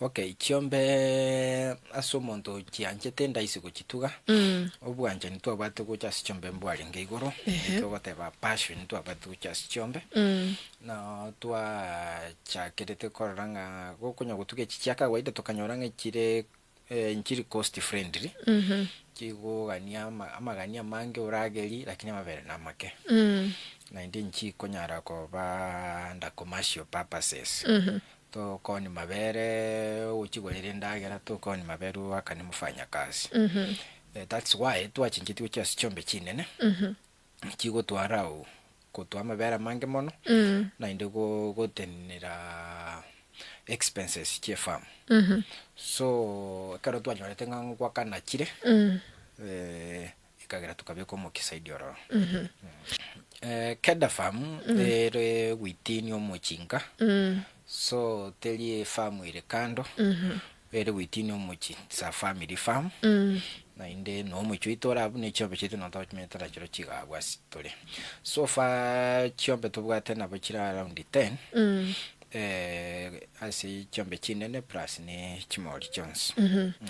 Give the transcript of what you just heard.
Okay, chiombe ase omonto ochianchete ndaisi gochituga, obwanchani twabwate gocha ase chiombe mbwarenge igoro, togoteba passion twabwate gocha ase chiombe, na twachakerete korora ng'a gokonya gotuga echi chia kawaida tokanyora ng'a chire nchiri cost friendly, chigogania ama amagani amange oragerie lakini amabere namake. Naende nchikonyara koba under commercial purposes. Tokoni mabere ogochigorera endagera, tokoni mabere oakane mofanyakazi. That's why twachenchetie gochia ase chiombe chinene, chigotwara oo gotwa amabere amange mono, naende go gotenenera expenses chie farm. So ekero twanyorete ng'a ngwakana chire, ekagera tokabeka omokia zaidi ororo. Keda farm ere within omochinga, so teri efarm ere kando, ere within omochie, it's a family farm, naende no omochie oito ore abwo ne chiombe chiaito nabo tochimenyete chirochio chigabwa ase tore. So far chiombe tobwate nabo chire around ten, ase chiombe chinene plus ne chimori chionsi.